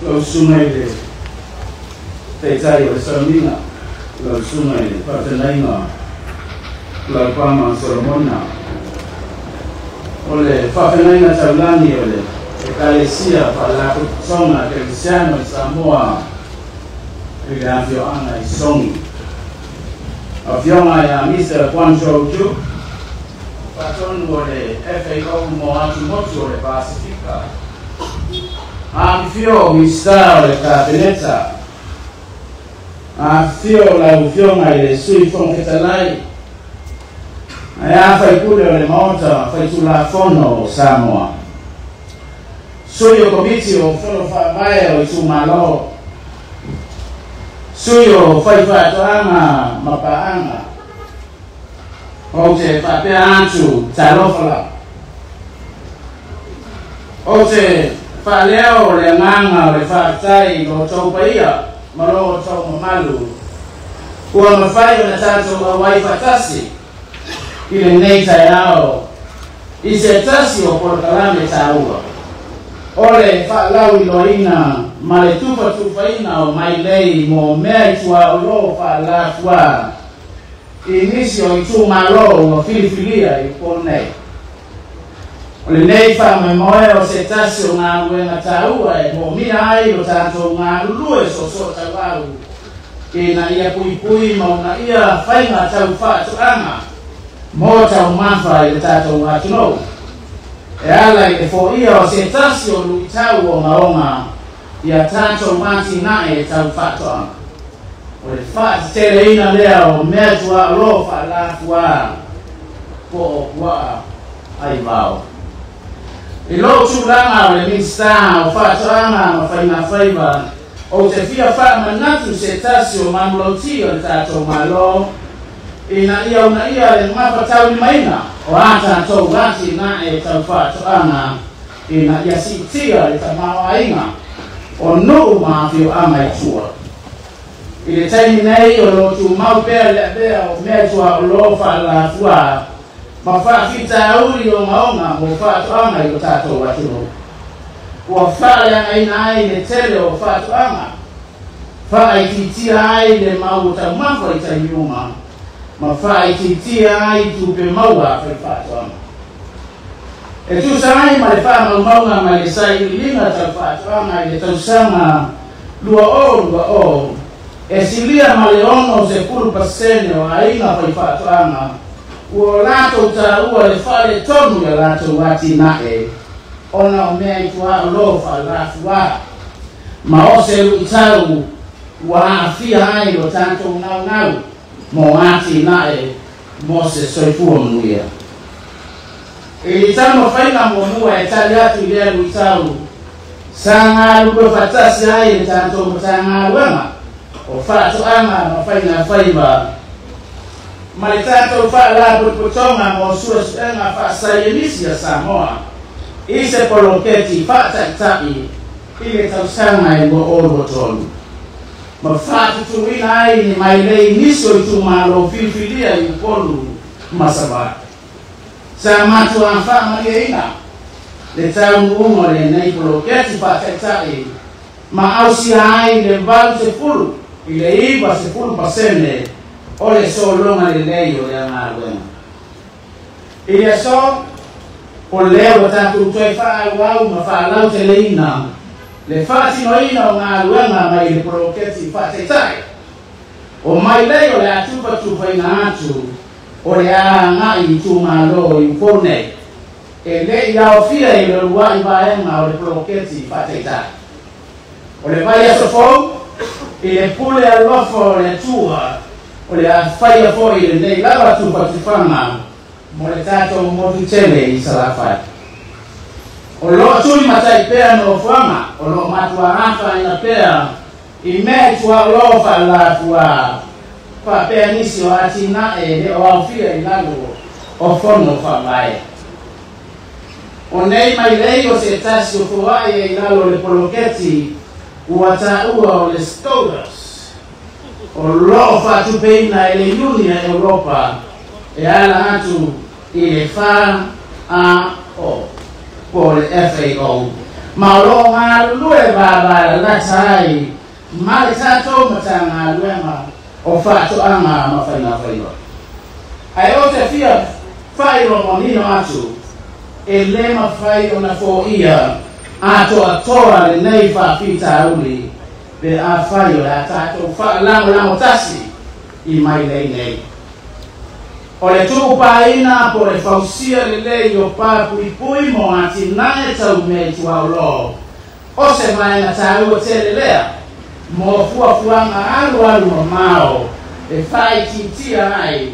Lau susuga i le Taitai o le Sauniga, lau susuga i le Faafeagaiga Laupama Solomona, o le Faafeagaiga Taulagi o le Ekalesia Faalapotopotoga Kerisiano i Samoa i le afioaga i Sogi. Afioga ia Mr. Guangzhou Ju, faatonu o le FAO mo Atumotu o le Pasifika. Afifio Minisita o le Kapeneta, afifio lau Afioga i le Sui Fofoga Fetalai, ae a faipule o le Maota Faitulafono o Samoa. Sui o Komiti o Fono Faavae o Itumalo, sui o faifaatoaga ma paaga, ou te faapea atu talofa lava. Ou te faaleo le agaga o le faafetai i lo outou paia ma lo outou mamalu ua mafai ona tatou auai faatasi i lenei taeao i se tasi o polokalame taua o le faalauiloaina ma le tufatufaina o mailei mo mea i tuaolo faalafua i nisi o itumalo ua filifilia i Upolu nei. O lenei faamoemoe o se tasi o galuega taua e moomia ai lo tatou galulue soosoo tauau ina ia puipui ma una ia faiga tau faatoaga mo taumafa i le tatou atunuu e ala i le foia o se tasi o luitau ogaoga ia tatou atinae tau faatoaga. O le faateteleina lea o mea tuaolo faalafua po o puaa aivao. I lou tulaga o le Minisita o Faatoaga ma Faiga Faiva, ou te fia faamanatu se tasi o manulauti o le tatou Malo ina ia uunaia le gafataulimaina o a tatou atinae tau faatoaga ina ia siitia le tamaoaiga o nuu ma afioaga i tua. I le taimi nei o lo o tumau pea le avea o mea tuaolo faalafua ma faafitauli ogaoga mo faatoaga i lo tatou atunuu. Ua faaleagaina ai le tele o faatoaga, faaitiitia ai le mau o taumafa i taimi uma, ma faaitiitia ai tupe maua a faifaatoaga. E tusa ai ma le faamaumauga mai le sailiiliga tau faatoaga i le tausaga 2020, e silia ma le 60% o aiga faifaatoaga ua latou taua le faaletonu ia latou atinae ona o mea i tuaolo faalafua ma o se luitau ua aafia ai lo tatou naunau mo atinae mo se soifua manuia. I le taumafaiga muamua e tali atu i lea luitau, sa galulue faatasi ai le tatou Matagaluega o Faatoaga ma Faiga Faiva ma le tatou Faalapotopotoga mo Suesuega Faasaienisi a Samoa i se poloketi faataitai i le tausaga e 2023 ma faatutuina ai ni mailei nisi o itumalo filifilia i Upolu ma Savaii. Sa matuā faamalieina le taunuuga o lenei poloketi faataitai ma ausia ai le 80 i le 90% o le sologa lelei o lea galuega. I le aso, o lea ua tatou toe faaauau ma faalauteleina le faatinoina o galuega mai le poloketi faataitai. O mailei o le a tufatufaina atu o le a agai i itumalo i Upolu nei e le i aofia i le uluai vaega o le poloketi faataitai. O le vaiaso fou i le pule alofa o le Atua o le a faia foi lenei lava tufatufaga mo le tatou motu tele i Salafai. O loo tulimatai pea nofoaga o loo matuā afaina pea i mea i tuaolo faalafua faapea nisi o atinae le o aofia i lalo o fono faavae. O nei mailei o se tasi o foai e i lalo o le poloketi ua taua o le SCOTUS o loo faatupeina e le Iuni a Europa e ala atu i le FAO po o le FAO. Ma o loo galulue vavalalata ai ma le tatou Matagaluega o Faatoaga ma Faigafaiva. Ae ou te fia faailoa manino atu, e lē mafai ona foia atoatoa lenei faafitauli pe afai o le a tatou faalagolago tasi i mailei nei. O le tuupaina po le fausia lelei o pa puipui mo atinae tau mea i tuaolo o se vaega taua tele lea mo fuafuaga alualu mamao e faaitiitia ai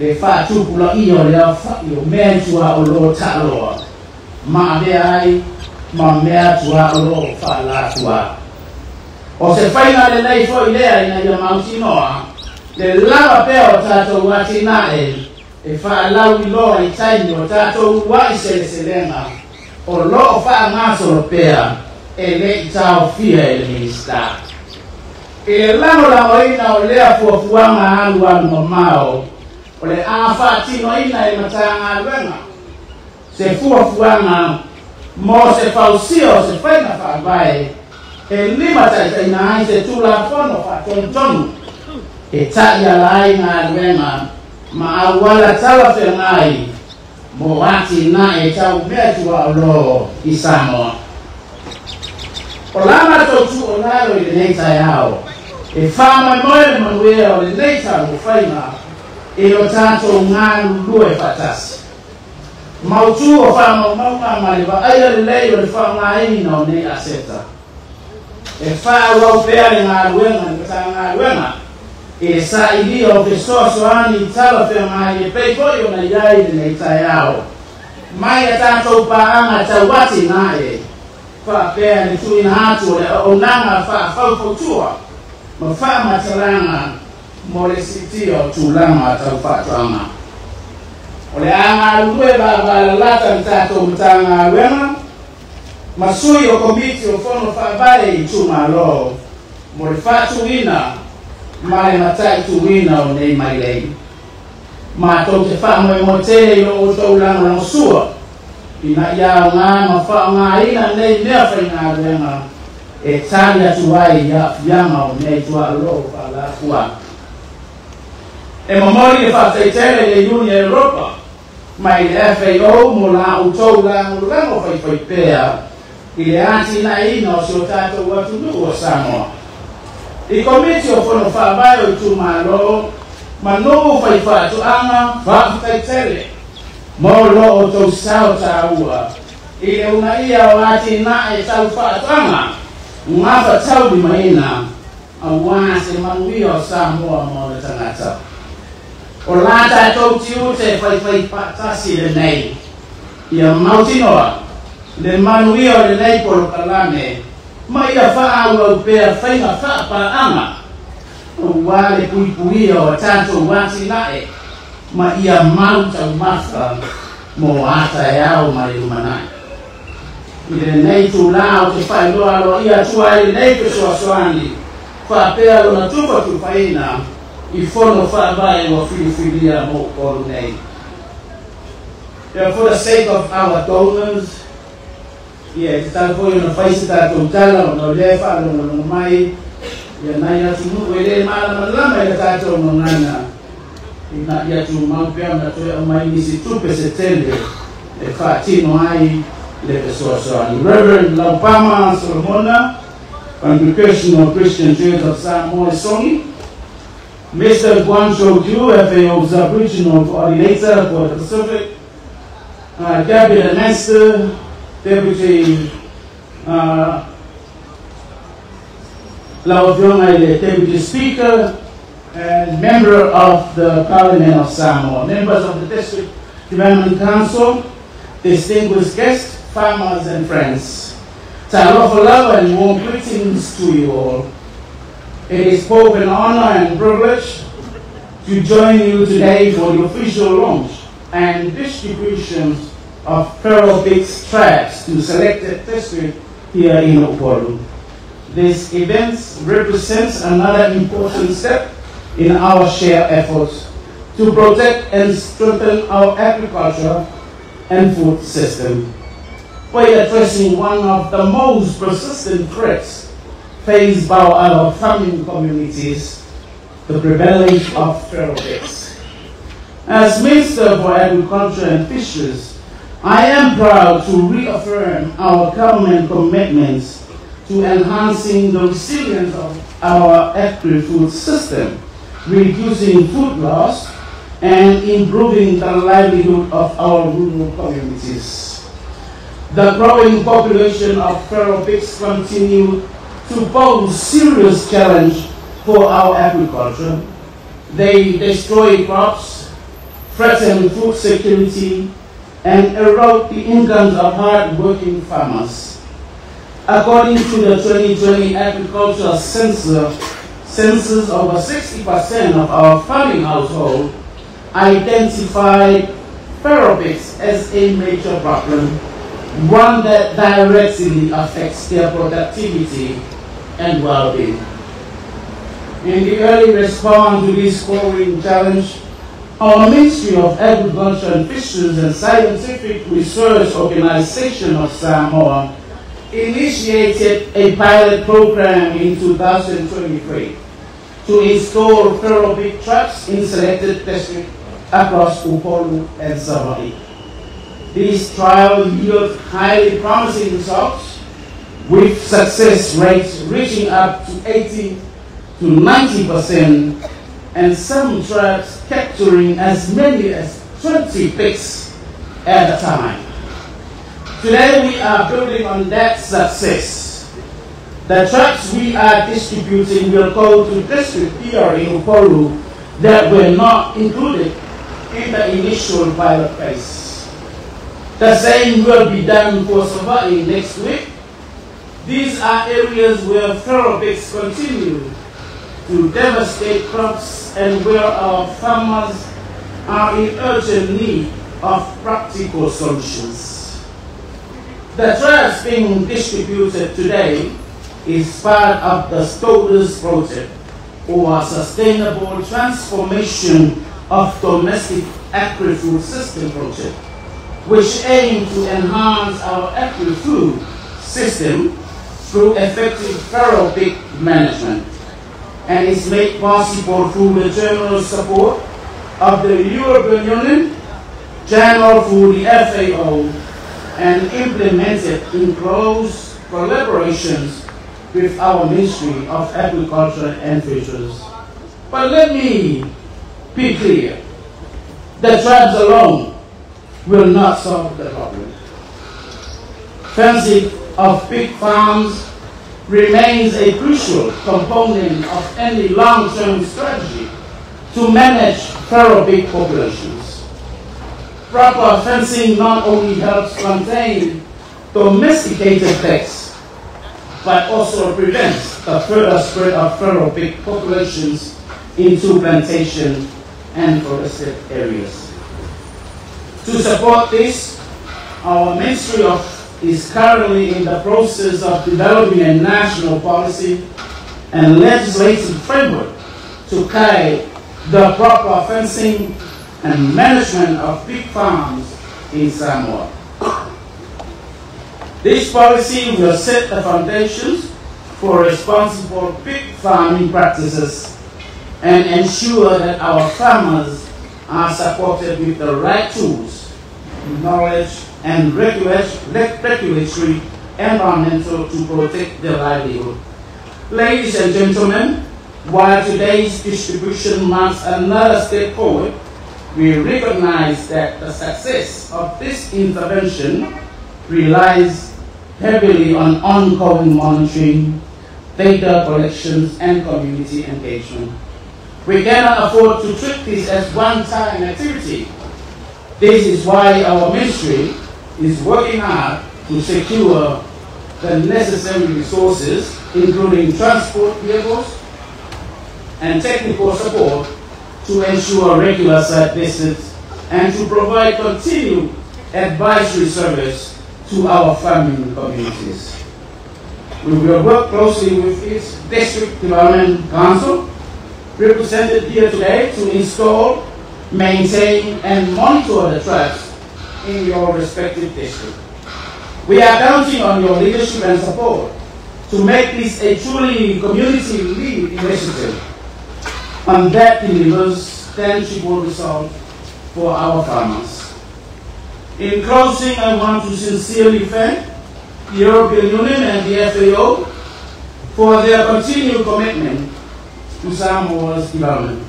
le faatupulaia o le aofa'i o mea i tuaolo taaloa ma avea ai ma mea tuaolo faalafua. O se faiga lelei fo'i lea ina ia mautinoa le lava pea o tatou atinae e faalauiloa i taimi o tatou ua'i seleselega o loo faagasolo pea e le'i taofia e le Minisita. I le lagolagoina o lea fuafuaga alualu mamao, o le a faatinoina e Matagaluega se fuafuaga mo se fausia o se faiga faavae e limataitaiina ai se Tulafono faatonutonu e ta'iala ai galuega ma auala talafeagai mo atinae tau mea tuaʻolō i Samoa. O la matou tuualalo i lenei taeao, e faamoemoe le manuia o lenei taumafaiga i lo tatou galulue faatasi. Mautū o faamaumauga ma le vaaia lelei o le faaaogāina o nei aseta. E faaauau pea le galuega le Matagaluega i le sailia o fesoasoani i talafeagai e pei foi ona i ai lenei taeao mai a tatou paaga tauatinae, faapea le tuuina atu o le auaunaga faafaufautua ma faamatalaga mo le siitia o tulaga tau faatoaga. O le a galulue vavalalata le tatou Matagaluega ma sui o Komiti o Fono Faavae i itumalo mo le faatuina ma le mataituina o nei mailei. Matou te faamoemoe tele i lo outou lagolagosua ina ia aogā ma faaaogāina nei mea faigaluega e tali atu ai i aafiaga o mea i tuaʻolō faalafua. E momoli le faafetaitele i le Iuni a Europa mai le FAO mo la outou lagolago faifaipea i le atinaeina o si o tatou atunuu o Samoa. I Komiti o Fono Faavae o itumalo ma nuu faifaatoaga, faafetaitele mo lo outou sao taua i le uunaia o atinae tau faatoaga gafataulimaina auā se manuia o Samoa ma ona tagata. O la tatou tiute faifaipa'atasi lenei ia mautinoa le manuia o lenei polokalame ma ia faaauau pea faiga faapaaga auā le puipuia o tatou atinae ma ia mau taumafa mo a taeao ma le lumanai. I lenei tulā o te faailoa aloaia atu ai lenei fesoasoani faapea lona tufatufaina i fono faavae ua filifilia mo Upolu nei. Yeah, for the sake of our donors, ia e tatau foi ona fai se tatou tala ona o lea e faalogologo mai ia nai atunuu e lē malamalama i le tatou gagana ina ia tumau pea ona toe aumai nisi tupe se tele e faatino ai le fesoasoani. Reverend Laupama Solomona, Congregational Christian Church of Samoa, Songi. Mr. Guangzhou Q, FAO Sub-Regional Coordinator for the Pacific, Cabinet Master, Deputy Lau Afioga i le Deputy Speaker and member of the Parliament of Samoa, members of the District Development Council, distinguished guests, farmers and friends. Talofa lava and warm greetings to you all. It is both an honor and privilege to join you today for the official launch and distribution of feral pigs traps to selected district here in Upolu. This event represents another important step in our shared efforts to protect and strengthen our agriculture and food system. by addressing one of the most persistent threats faced by our farming communities, the prevalence of feral pigs. As Minister for Agriculture and Fisheries, I am proud to reaffirm our government commitments to enhancing the resilience of our agri-food system, reducing food loss, and improving the livelihood of our rural communities. The growing population of feral pigs continue to pose serious challenge for our agriculture. They destroy crops, threaten food security, and erode the incomes of hard-working farmers. According to the 2020 Agricultural Census, over 60% of our farming households identified feral pigs as a major problem, one that directly affects their productivity and well-being. In the early response to this growing challenge, our Ministry of Agriculture and Fisheries and Scientific Research Organization of Samoa initiated a pilot program in 2023 to install feral pig traps in selected districts across Upolu and Savaii. This trial yielded highly promising results, with success rates reaching up to 80 to 90%, and some traps capturing as many as 20 pigs at a time. Today we are building on that success. The traps we are distributing will go to district here in Upolu that were not included in the initial pilot phase. The same will be done for Savaii next week. These are areas where feral pigs continue to devastate crops and where our farmers are in urgent need of practical solutions. The traps being distributed today is part of the STOTIS project, or Sustainable Transformation of Domestic Agri-Food System project, which aims to enhance our agri-food system through effective feral pig management, and is made possible through the general support of the European Union, channeled through the FAO, and implemented in close collaborations with our Ministry of Agriculture and Fisheries. But let me be clear, the traps alone will not solve the problem. Fencing of pig farms remains a crucial component of any long-term strategy to manage feral pig populations. Proper fencing not only helps contain domesticated pigs, but also prevents the further spread of feral pig populations into plantation and forested areas. To support this, our Ministry is currently in the process of developing a national policy and legislative framework to guide the proper fencing and management of pig farms in Samoa. This policy will set the foundations for responsible pig farming practices and ensure that our farmers are supported with the right tools, knowledge, and regulatory environmental to protect their livelihood. Ladies and gentlemen, while today's distribution marks another step forward, we recognize that the success of this intervention relies heavily on ongoing monitoring, data collections, and community engagement. We cannot afford to treat this as one-time activity. This is why our ministry is working hard to secure the necessary resources, including transport vehicles and technical support, to ensure regular site visits and to provide continued advisory service to our farming communities. We will work closely with each District Development Council represented here today to install, maintain, and monitor the traps in your respective district. We are counting on your leadership and support to make this a truly community-led initiative, and that delivers tangible results for our farmers. In closing, I want to sincerely thank the European Union and the FAO for their continued commitment to Samoa's development.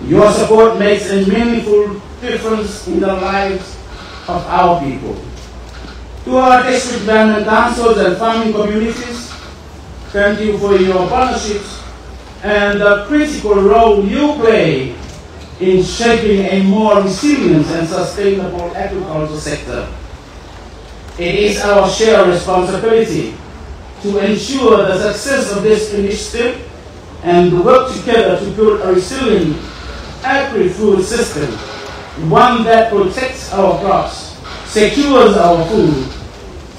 Your support makes a meaningful difference in the lives of our people. To our district development councils and farming communities, thank you for your partnerships and the critical role you play in shaping a more resilient and sustainable agriculture sector. It is our shared responsibility to ensure the success of this initiative and work together to build a resilient agri-food system, one that protects our crops, secures our food,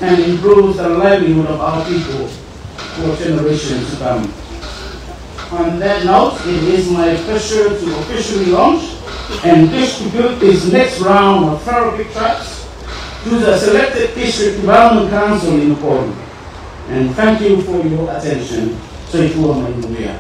and improves the livelihood of our people for generations to come. On that note, it is my pleasure to officially launch and distribute this next round of feral pig traps to the selected District Development Council in Upolu. And thank you for your attention. Soifua ma ia manuia.